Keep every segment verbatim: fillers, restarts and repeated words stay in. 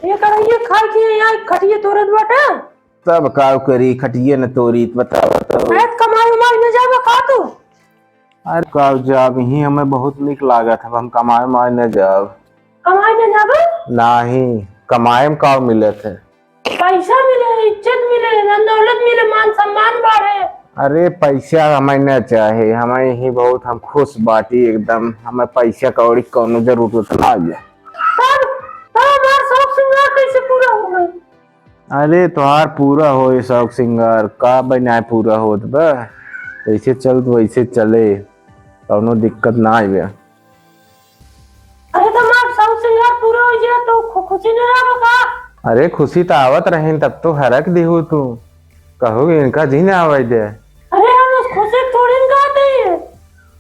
ये करइए खाए के यहाँ खटिए तोरत बाटे। तब काव करी, खटिए न तोरी, बतावा तो। अरे, कमाई उमाई न जाबा का तू? अरे, काव जाब, ही हमें बहुत नीक लागत है, हम कमाए उमाए न जाब। कमाए न जाबा? नाही, कमाए में काव मिलत है? पैसा मिले, इज्जत मिले, धन दौलत मिले, मान सम्मान बढ़े। अरे, पैसा हमें न चाहे, हमें ही बहुत, हम खुश बाटी एकदम, हमें पैसा कौड़ी कौनो जरूरत ना है। तब, तब हमार शौक सिंगार कैसे पूरा होगा? अरे, तोहार पूरा होई शौक सिंगार, का बनाए पूरा होत बा? जैसे चलत वैसे चले, कौनो दिक्कत ना आवे। अरे, तो हमार शौक सिंगार पूरा हो गया तो खु-, खुशी न रहो का? अरे, खुशी तो आवत रही, तब तो हरक दिहू तू। कहू इनका जी ना आवे दे। अरे, हम उस खुशी थोड़ी न कहते हैं।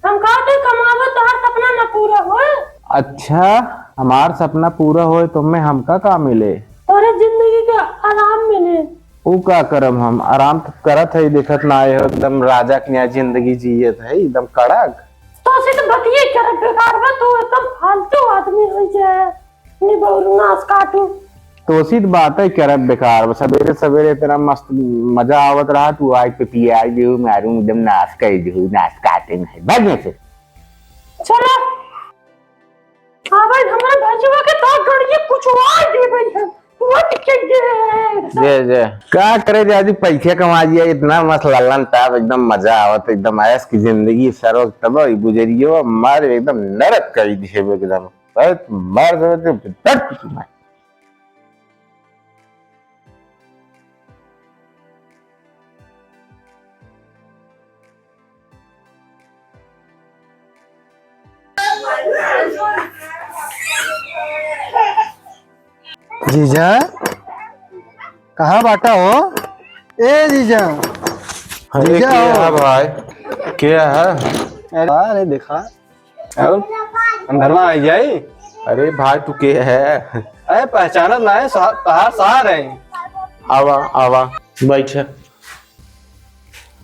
हम कहते कमाबो तोहार सपना न पूरा होए। अच्छा, हमार सपना पूरा होए तो में हमका का मिले? तोरे जिंदगी के आराम मिले। ऊ का करब हम? आराम तो करत है, देखत ना आए हो, एकदम राजा के यहाँ जिंदगी जियत है, एकदम कड़क। तो से तो बतिये करब बेकार बा, तू एकदम फालतू आदमी हो जाए। निबौरू नास काटू। तोसी त बातें करब बेकार, सवेरे सवेरे इतना मस्त मजा आवत रहा, तू आइ के पियाइ देहू, मारू एकदम नास कइ देहू, नास काटे में है, भाग में से। चलो। हाँ भाई, हमरा भैंसवा के तो गड़िए कुछ और दे भाई है। वो तो चाहिए। जे, जे। का करे जाजी, पैसे कमा लिया, इतना मस्त लल्लन टाप, एकदम मजा आवत, एकदम ऐश की जिंदगी, सरो तब गुजरियो, मार एकदम नरक कइ दिए एकदम। बहुत मार दे, दे, दे, कुछ नहीं। जीजा, कहाँ बाटा हो? ए जीजा, अरे, जीजा के हो। है भाई? के है? अरे, अरे देखा, और अंदरवा आ जाई। अरे भाई, तू के है? अरे, पहचानत ना है, सा-, तहार सार है। आवा, आवा, बैठ।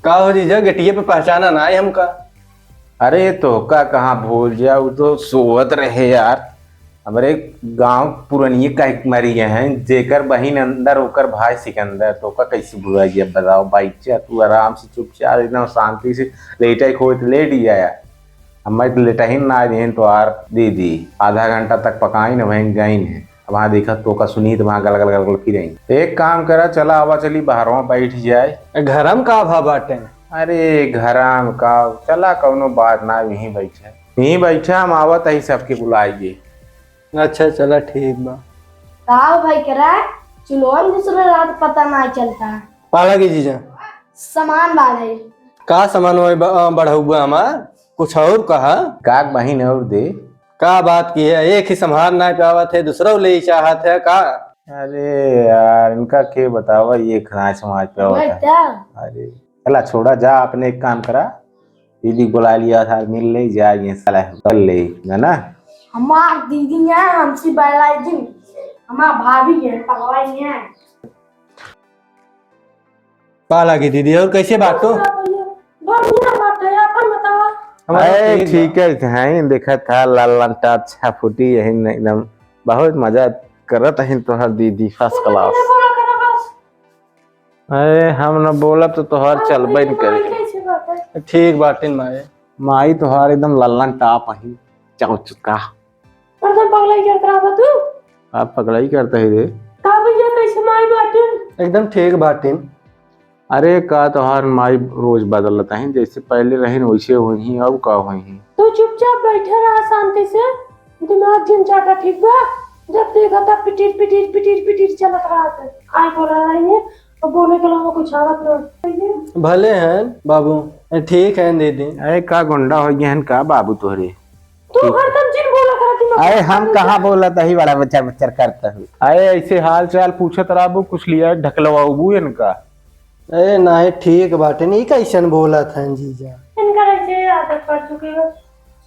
का हो जीजा, गेटिये पे पहचाना ना है हमका? अरे, तोहका कहाँ भूल जा, उ तो सोवत रहे यार। हमरे गाँव पुरनिये कह के मरी गए हैं, जेकर बहिन अंदर, ओकर भाई सिकंदर, तोहका कैसे भुला गया बताओ? बैठ जा तू आराम से, चुपचाप, एकदम शांति से, लेटे के होए तो लेट ही आया। हमें तो लेटहिन ना देहिन तोहार दीदी, आधा घंटा तक पकाइन, वहीं गइन है। अब वहाँ देखत तोहका सुनीत वहाँ गल गल गल गल फिरइन। एक काम करा, चला आवा चली बहरवा बैठ जाए। ए, घरम का भा बाटे? अरे घरम का, चला कौनो बात ना, यहीं बैठा, यहीं बैठा, हम आवत ही सबके बुलाइए। अच्छा चला ठीक बा। का हो भाई करा, चुलवन दूसरे रात पता ना चलता। पाला की जीजा। सामान बाढ़े। का सामान होए ब-, बढ़उआ हमार? कुछ और कहा? का बहिन और दे? का बात की है? एक ही संभाल ना पावत है, दूसरा ले चाहत है का? अरे यार, इनका के बतावा, ये खनाय समाज पे होता है। अरे चला छोड़ा, जा अपने एक काम करा, दीदी को बुला लिया था, मिल ले, जा ये साला कर ले, है ना? हमार दीदी है, हमसे बड़ा दीदी, हमार भाभी है, पगलाई है। का लागी दीदी, और कैसे बाटू? बढ़िया बात है, आपन बतावा। हमारा अरे ठीक बा। ठीक है, हैं, देखत हा लाल लाल टाप छा फूटी, यही न एकदम बहुत मजा करत है तोहर दीदी, first class। अरे हम न बोलब तो तोहर चलबे न करे। ठीक बाटिन माई। माई तोहर एकदम लल्लन टाप अही, चाउ चुका। एकदम पगलाई करत रहा बा तू। आप पगलाई करता ही रे। का भैया, कैसे माई बाटिन? एकदम ठीक बाटिन। अरे का तोहार माई रोज बदलत हैं, जैसे पहले रहिन वैसे होइहीं, अब का होइहीं? तू चुपचाप बैठे रहा शांति से, दिमाग जिन चाटा, ठीक बा? जब देखा तब पिटिर पिटिर पिटिर पिटिर चलत रहत है। आई बोला रही है, तो बोले के अलावा कुछ आवत ना। भले हैं बाबू, ठीक है दीदी। अरे का गुंडा हो गए हैं का बाबू तोहरे? तू हरदम जिन बोला करत ही, अरे हम कहाँ बोलत ही, बड़ा बच्चा बच्चा करता हूँ। अरे ऐसे हाल चाल पूछत रहबू, कुछ लिया ढकलवाबू इनका। अरे नाहीं, ठीक बाटे, नहीं कैसन बोलत हैं जीजा। इनका ऐसे आदत पड़ चुकी है,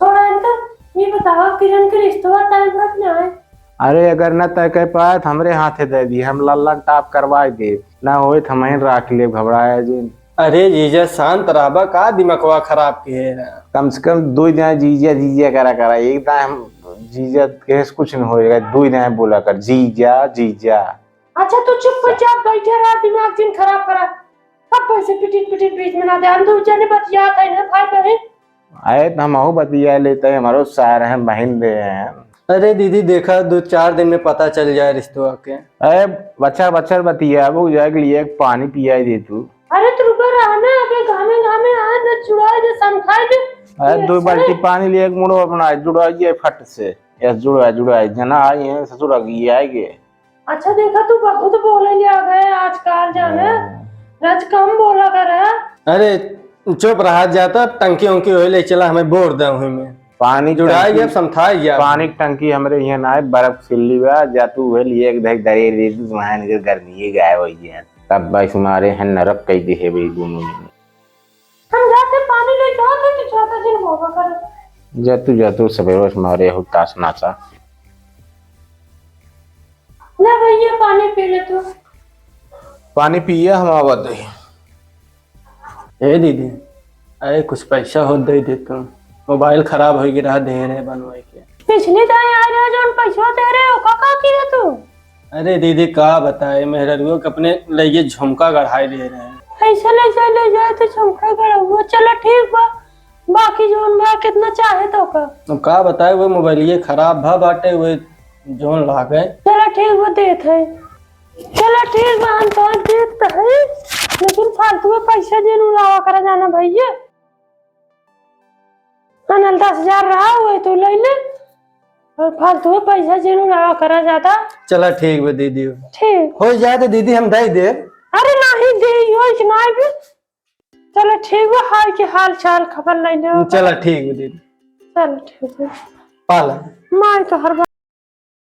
छोड़ा इनका। ये बताओ किरण के रिश्तवा तय भत ना है? अरे अगर न तय कर पाए तो हमरे हाथे दे दी, हम लल्लन टाप करवाए दे, ना होए तो हम ही राख ले, घबराया जिन। अरे जीजा शांत रहबा, का दिमकवा खराब किहे है? कम से कम दो जाए जीजा जीजा करा करा, एक दाए हम जीजा, केस कुछ न होएगा, दुइ नाहीं बोला कर, जीजा, जीजा। अच्छा, तू चुप हो जा, बैठे रहा, दिमाग जिन खराब करा। अब पैसे पिटिट पिटिट बीच में ना दे, हम दू जने बतियात है ना भाई बहन। अरे, तो हमहू बतिया लेते हैं, हमारो सार हैं, बहिन दे हैं। अरे दीदी, देखा, दो चार दिन में पता चल जाए रिश्तवा के। अरे, बच्चा, बच्चा बतिया, वो जाए के लिए एक पानी पियाई दे तू। अरे, तू रुका रहा ना, अबे घामे घामे आए ना, जुड़ाई दे, समझाई दे। अरे, ये दो बाल्टी पानी लिए, एक मुड़ो अपना जुड़ाई दे फट से। यस, जुड़ाई, जुड़ाई, जना आई है ससुर, अगी आएगे। अच्छा, देखा, तू बहुत बोले लिया गए आजकल, जाने। हाँ। रज कम बोला कर। अरे, चुप रहा जा, तो टंकी उंकी होई ले चला, हमें बोर दे वहीं में। पानी जुड़ाई टंकी, गया, समझाई गया। पानी की टंकी हमरे यहाँ ना है, बर्फ सिल्ली बा, जा तू वही लिए एक धई दरे दे तू, वहाँ निकल गर्मी ये गायब हो गया। तब बस मारे हैं नरक कई दे है भाई दोनों जने। हम जाते पानी ले जाते तो ज्यादा दिन होगा कर। जा तू, जा तू, सवेरे से मारे हो तास नाचा। ले भैया, पानी पी ले तू। पानी पिए, हम आवत है। ए दीदी, अरे कुछ पैसा हो दे दे तू, मोबाइल खराब हो गया रहा, दे रहे बनवाई के। पिछली दाई आ रहा, जौन पैसा दे रहे, ओका का किया तू? अरे दीदी, का बताए, मेहररुआ के अपने लइके झुमका गढ़ाई ले रहे हैं। ऐसे ले जाए, ले जाए तो झुमका गढ़ाऊँ। चलो ठीक बा, बाकी जौन बा, कितना चाहे तो का? अब का बताए, वो मोबाइलिए खराब भा बाटे, वो जौन लागे। चलो ठीक बा, देत है। चलो ठीक बा, हम तो देत है, लेकिन फालतू में पैसा जिन उड़ावा करा जाना भैया। अनल दस हजार रहा हुए तो ले ले, और फालतू में पैसा जिन उड़ावा करा जाता। चला ठीक बा दीदी। ठीक। हो जाए तो दीदी हम दे दे। अरे नहीं दे, हो इतना भी। चलो ठीक बा, हाल के हाल चाल खबर ले ले। चला ठीक बा दीदी। चलो ठीक बा। पाला। मार तो हर बार